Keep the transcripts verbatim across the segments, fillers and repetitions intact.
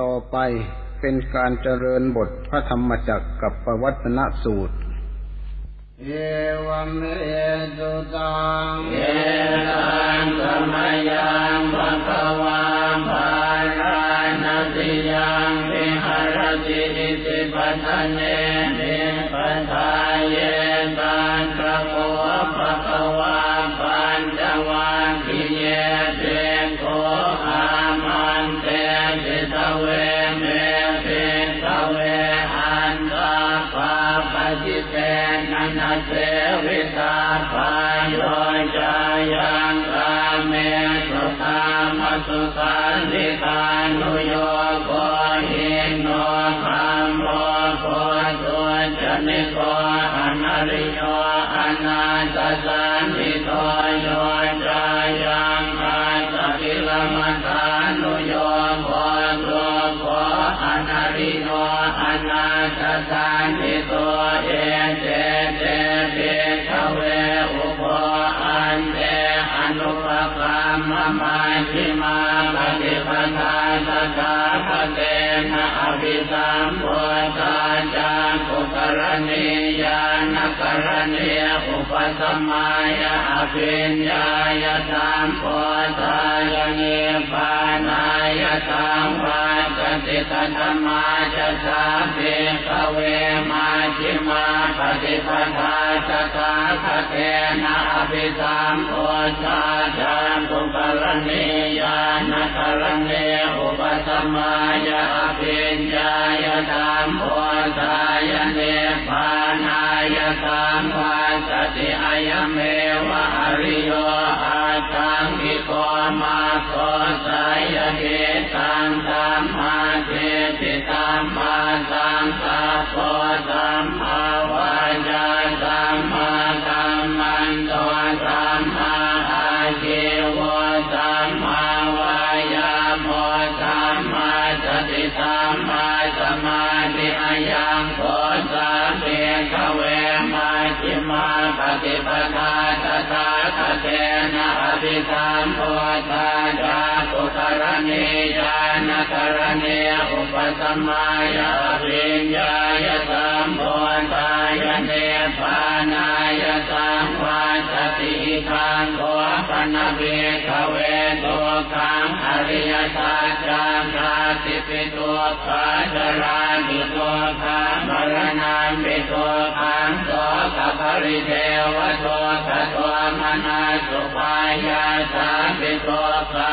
ต่อไปเป็นการเจริญบทพระธรรมจักรกัปปวัตตนสูตร Evaṃ me sutaṃ. Ekaṃ samayaṃ bhagavā bārāṇasiyaṃ viharati isipatane migadāye. Tatra kho bhagavā pañcavaggiye bhikkhū āmantesi: Dveme, bhikkhave, antā pāpajitena na sevitabbā. Yo cāyaṃ kāmesu kāmasukhallikānuyogo hīno gammo pothujjaniko anariyo anatthasañhito, yo cāyaṃ attakilamathānuyogo dukkho anariyo anatthasañhito, ete te, bhikkhave, ubho ante anupagamma majjhimā paṭipadā tathāgatena abhisambuddhā cakkhukaraṇī ñāṇakaraṇī upasamāya abhiññāya sambodhāya nibbānāya saṃvattati. Katamā ca sā, bhikkhave, majjhimā paṭipadā tathāgatena abhisambuddhā cakkhukaraṇī ñāṇakaraṇī upasamāya abhiññāya sambodhāya nibbānāya saṃvattati? Ayameva ariyo aṭṭhaṅgiko maggo, seyyathīdaṃ: sammādiṭṭhi sammāsaṅkappo sammāvācā sammākammanto sammāājīvo sammāvāyāmo sammāsati sammāsamādhi. Ayaṃ kho sā, bhikkhave, majjhimā paṭipadā tathāgatena abhisambuddhā cakkhukaraṇī ñāṇakaraṇī upasamāya abhiññāya sambodhāya nibbānāya saṃvattati. Idaṃ kho pana, bhikkhave, dukkhaṃ ariyasaccaṃ. Jātipi dukkhā, jarāpi dukkhā, maraṇampi dukkhaṃ, sokaparidevadukkhadomanassupāyāsāpi dukkhā,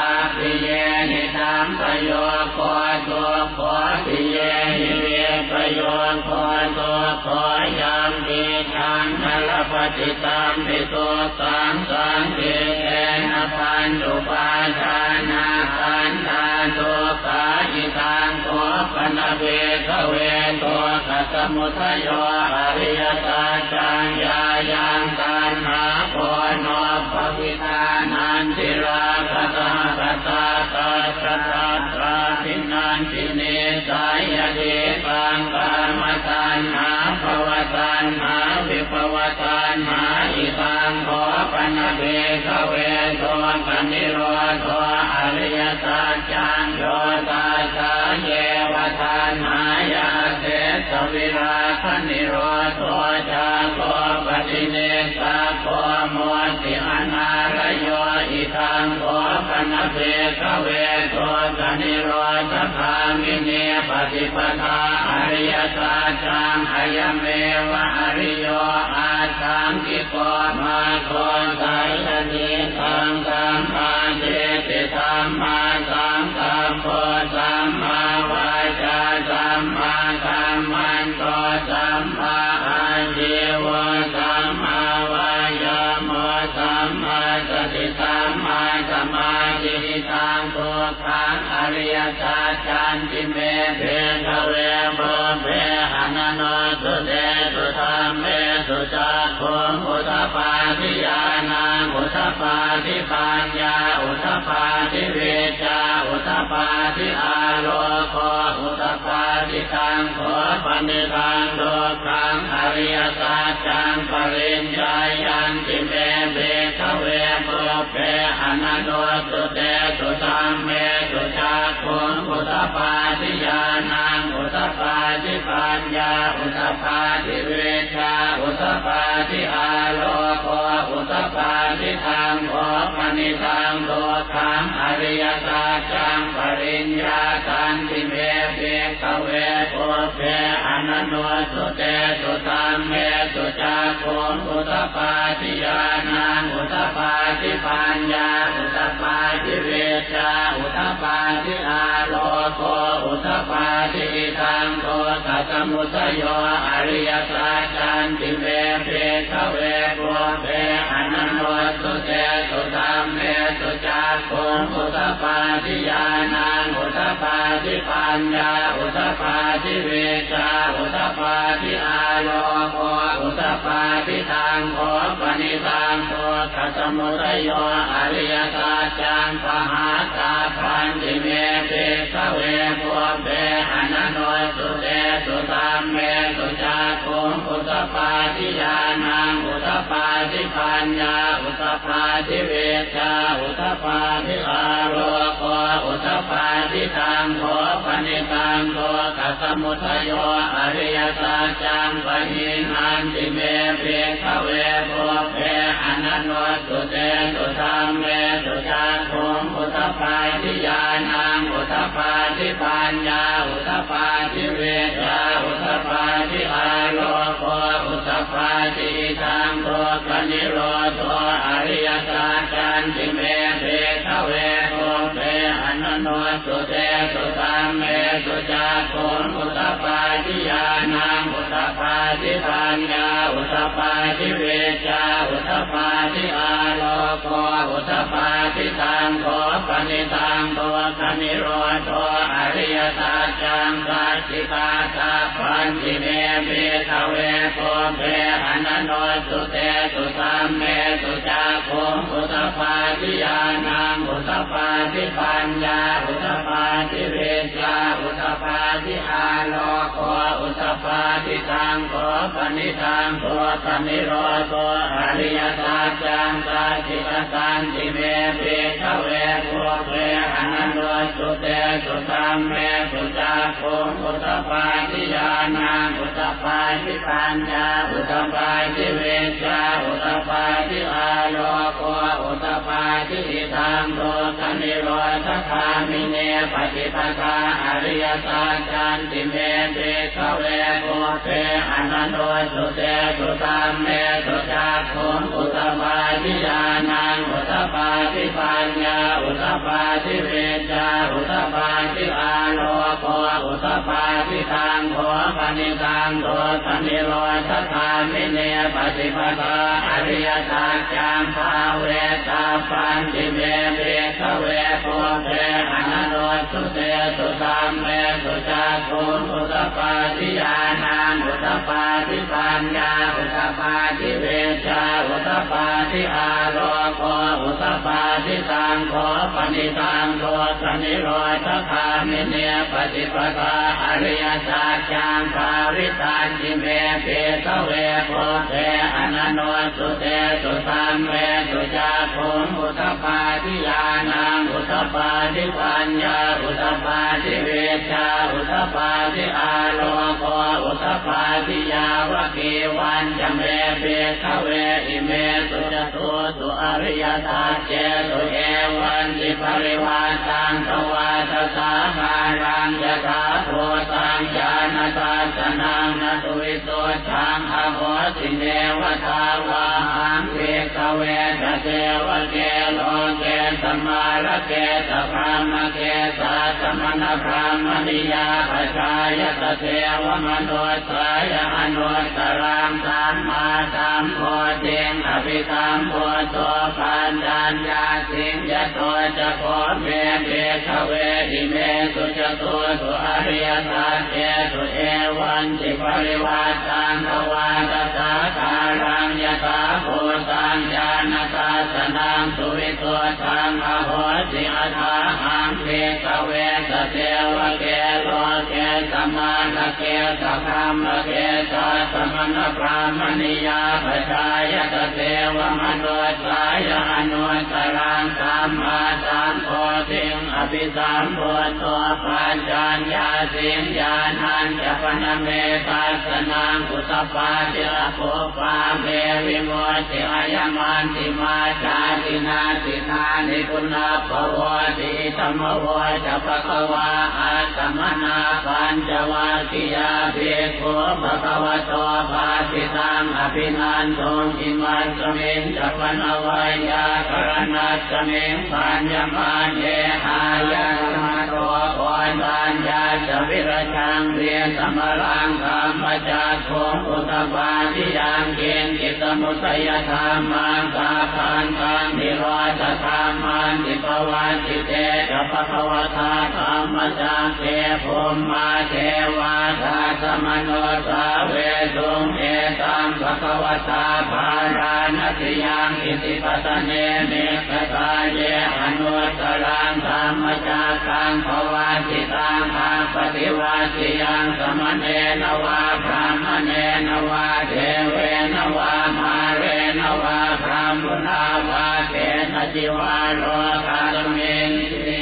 appiyehi sampayogo dukkho, piyehi vippayogo dukkho, yampicchaṃ na labhati tampi dukkhaṃ, saṅkhittena pañcupādānakkhandhā dukkhā. Idaṃ kho pana, bhikkhave, dukkhasamudayo ariyasaccaṃ. Yāyaṃ taṇhā ponobbhavikā nandirāgasahagatā, tatra tatrābhinandinī, seyyathīdaṃ: kāmataṇhā bhavataṇhā vibhavataṇhā. Idaṃ kho pana, bhikkhave, dukkhanirodho ariyasaccaṃ. Yo tassāyeva taṇhāya asesavirāganirodho cāgo paṭinissaggo mutti anālayo. Idaṃ kho pana, bhikkhave, dukkhanirodhagāminī paṭipadā ariyasaccaṃ. Ayameva ariyo aṭṭhaṅgiko maggo, seyyathīdaṃ: sammādiṭṭhi sammāsaṅkappo sammāvācā sammākammanto sammāājīvo sammāvāyāmo sammāsati sammāsamādhi. Idaṃ dukkhaṃ ariyasaccanti me, bhikkhave, pubbe ananussutesu dhammesu cakkhuṃ udapādi ñāṇaṃ udapādi paññā udapādi vijjā udapādi āloko udapādi. Taṃ kho panidaṃ dukkhaṃ ariyasaccaṃ pariññeyyanti me, bhikkhave, pubbe ananussutesu dhammesu cakkhuṃ uda udapādi ñāṇaṃ udapādi paññā udapādi vijjā udapādi āloko udapādi. Taṃ kho panidaṃ dukkhaṃ ariyasaccaṃ pariññātanti me bhikkhave pubbe ananussutesu dhammesu cakkhuṃ udapādi ñāṇaṃ udapādi paññā udapādi vijjā udapādi āloko udapādi. Idaṃ dukkhasamudayo ariyasaccanti me bhikkhave pubbe ananussutesu dhammesu cakkhuṃ udapādi ñāṇaṃ udapādi paññā udapādi vijjā udapādi āloko udapādi. Taṃ kho panidaṃ dukkhasamudayo ariyasaccaṃ pahātabbanti me bhikkhave pubbe ananussutesu dhammesu cakkhuṃ udapādi ñāṇaṃ udapādi paññā udapādi vijjā udapādi āloko udapādi. Taṃ kho panidaṃ dukkhasamudayo ariyasaccaṃ pahīnanti me bhikkhave pubbe ananussutesu dhammesu cakkhuṃ udapādi ñāṇaṃ udapādi paññā udapādi vijjā udapādi āloko udapādi. Idaṃ dukkhanirodho ariyasaccanti me bhikkhave pubbe ananussutesu dhammesu cakkhuṃ udapādi ñāṇaṃ udapādi paññā udapādi vijjā udapādi āloko udapādi. Taṃ kho panidaṃ dukkhanirodho ariyasaccaṃ sacchikātabbanti me bhikkhave pubbe ananussutesu dhammesu cakkhuṃ udapādi ñāṇaṃ udapādi paññā udapādi vijjā udapādi āloko udapādi. Taṃ kho panidaṃ dukkhanirodho ariyasaccaṃ sacchikatanti me bhikkhave pubbe ananussutesu dhammesu cakkhuṃ udapādi ñāṇaṃ udapādi paññā udapādi vijjā udapādi āloko udapādi. Idaṃ dukkhanirodhagāminī paṭipadā ariyasaccanti me bhikkhave pubbe ananussutesu dhammesu cakkhuṃ udapādi ñāṇaṃ udapādi paññā udapādi vijjā udapādi āloko udapādi. Taṃ kho panidaṃ dukkhanirodhagāminī paṭipadā ariyasaccaṃ bhāvetabbanti me bhikkhave pubbe ananussutesu dhammesu cakkhuṃ udapādi ñāṇaṃ udapādi paññā udapādi vijjā udapādi āloko udapādi. Taṃ kho panidaṃ dukkhanirodhagāminī paṭipadā ariyasaccaṃ bhāvitanti me bhikkhave pubbe ananussutesu dhammesu cakkhuṃ udapādi ñāṇaṃ udapādi paññā udapādi vijjā udapādi āloko udapādi. Yāvakīvañca me bhikkhave imesu catūsu ariyasaccesu evantiparivaṭṭaṃ dvādasākāraṃ yathābhūtaṃ ñāṇadassanaṃ na suvisuddhaṃ ahosi, neva tāvāhaṃ bhikkhave sadevake loke samārake sabrahmake sassamaṇabrāhmaṇiyā pajāya sadevamanussāya anuttaraṃ sammāsambodhiṃ abhisambuddho paccaññāsiṃ. Yato ca kho me bhikkhave imesu catūsu ariyasaccesu evantiparivaṭṭaṃ dvādasākāraṃ yathābhūtaṃ ñāṇadassanaṃ suvisuddhaṃ ahosi, athāhaṃ bhikkhave sadevake loke ke samādhake sabrahmake sassamaṇabrāhmaṇiyā pajāya tasevamanussāya anuttaraṃ sammāsambodhiṃ abhisambuddho paccaññāsiṃ. Ñāṇañca pana me dassanaṃ udapādi: akup- pā me vimutti, ayamantimā jāti, natthidāni punabbhavoti. Idamavoca bhagavā. Attamanā pañcavaggiyā bhikkhū bhagavato bhāsitaṃ abhinanduṃ. Imasmiñca pana veyyākaraṇasmiṃ bhaññamāne āyasmato Koṇḍaññassa virajaṃ vītamalaṃ dhammacakkhuṃ udapādi: yaṅkiñci samudayadhammaṃ sabbantaṃ nirodhadhammanti. Pavattite ca bhagavatā dhammacakke bhummā devā saddamanussāvesuṃ: etaṃ bhagavatā Bārāṇasiyaṃ isipatane migadāye anuttaraṃ dhammacakkaṃ pavattitaṃ appaṭivattiyaṃ samaṇena vā brāhmaṇena vā devena vā mārena vā brahmunā vā kenaci vā lokasminti.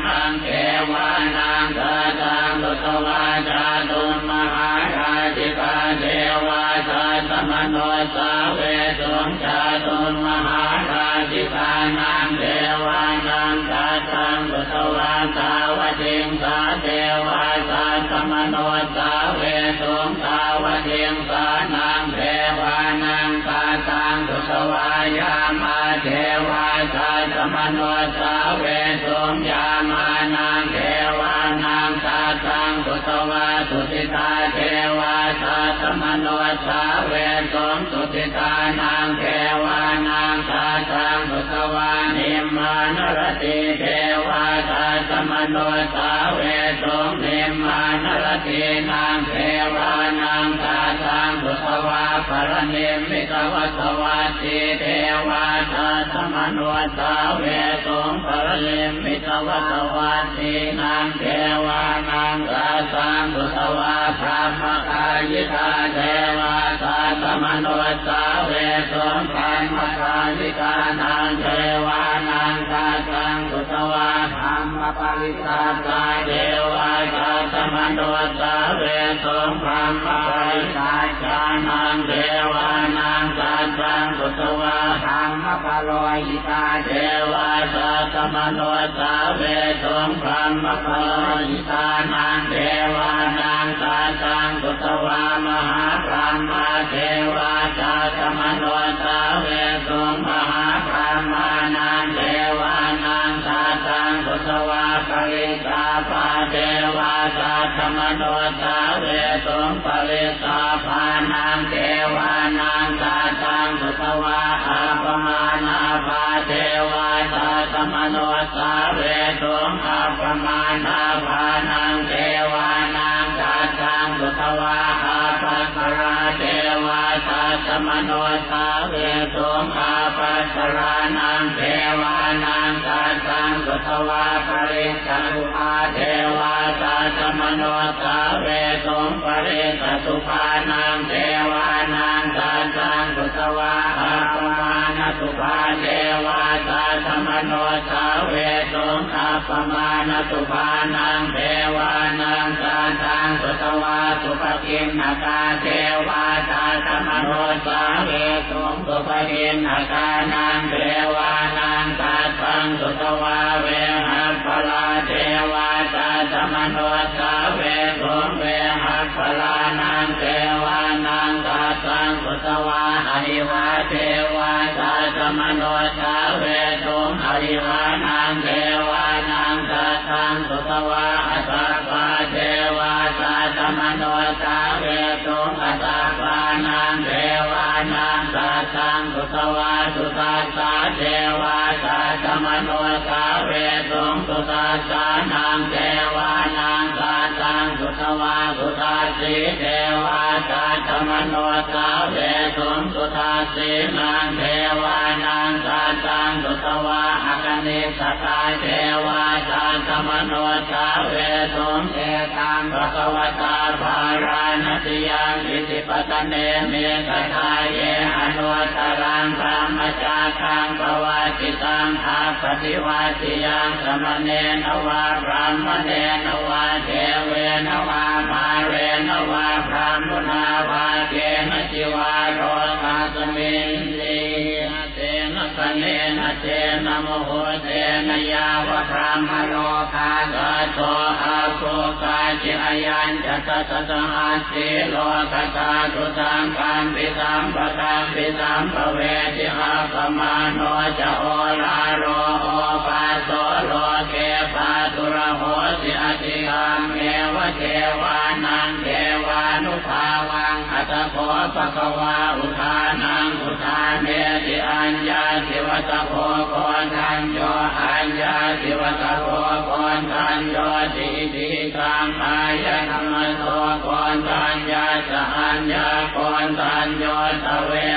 Devānaṃ devānaṃ saddaṃ sutvā cātummahārājikā devā saddamanussāvesuṃ. Cātummahārājikānaṃ devānaṃ saddaṃ sutvā tāvatiṃsā devā saddamanussāvesuṃ. Tāvatiṃsānaṃ devānaṃ saddaṃ sutvā yāmā devā saddamanussāvesuṃ. Yāmānaṃ devānaṃ saddaṃ sutvā tusitā devā saddamanussāvesuṃ. Tusitānaṃ devānaṃ saddaṃ sutvā nimmānaratī devā saddamanussāvesuṃ. Nimmānaratīnaṃ devānaṃ saddaṃ sutvā paranimmitavasavattī devā saddamanussāvesuṃ. Paranimmitavasavattīnaṃ devānaṃ saddaṃ sutvā brahmakāyikā devā saddamanussāvesuṃ. Brahmakāyikānaṃ devānaṃ saddaṃ sutvā brahmapārisajjā devā saddamanussāvesuṃ. Brahmapārisajjānaṃ devānaṃ saddaṃ sutvā brahmapurohitā devā saddamanussāvesuṃ. Brahmapurohitānaṃ devānaṃ saddaṃ sutvā mahābrahmā devā saddamanussāvesuṃ. Mahābrahmānaṃ devānaṃ saddaṃ sutvā parittābhā devā saddamanussāvesuṃ. Parittābhānaṃ devānaṃ saddaṃ sutvā appamāṇābhā devā saddamanussāvesuṃ. Appamāṇābhānaṃ devānaṃ saddaṃ sutvā ābhassarā devā saddamanussāvesuṃ. Ābhassarānaṃ devānaṃ saddaṃ sutvā parittasubhā devā saddamanussāvesuṃ. Parittasubhānaṃ devānaṃ saddaṃ sutvā appamāṇasubhā devā saddamanussāvesuṃ. Appamāṇasubhānaṃ devānaṃ saddaṃ sutvā subhakiṇhakā devā saddamanussāvesuṃ. Subhakiṇhakānaṃ devānaṃ saddaṃ sutvā vehapphalā devā saddamanussāvesuṃ. Vehapphalānaṃ devānaṃ saddaṃ sutvā ahi- vā devā saddamanussāvesuṃ. Ahivānaṃ devānaṃ saddaṃ sutvā asabbā devā saddamanussāvesuṃ. Asabbānaṃ devānaṃ saddaṃ sutvā sudassā devā saddamanussāvesuṃ. Sudassānaṃ devānaṃ saddaṃ Sutvā sudassī devā saddamanussāvesuṃ. Sudassīnaṃ devānaṃ saddaṃ sutvā akaniṭṭhakā devā saddamanussāvesuṃ. Etaṃ bhagavatā bārāṇasiyaṃ isipatane migadāye anuttaraṃ dhammacakkaṃ pavattitaṃ appaṭivattiyaṃ samaṇena vā brāhmaṇena vā devena vā mārena vā brahmunā vā kenaci vā lokasminti. Tena khaṇena tena muhuttena yāva brahmalokā saddo abbhuggacchi. Ayañca dasasahassī lokadhātu saṅkampi sampakampi sampavedhi. Appamāṇo ca oḷāro obhāso loke pāturahosi. Atikkammeva devānaṃ devānubhāvaṃ. Atha kho bhagavā udānaṃ udānesi: Aññāsi vata bho koṇḍañño, aññāsi vata bho koṇḍaññoti. Iti hidaṃ āyasmato koṇḍaññassa aññākoṇḍañño dve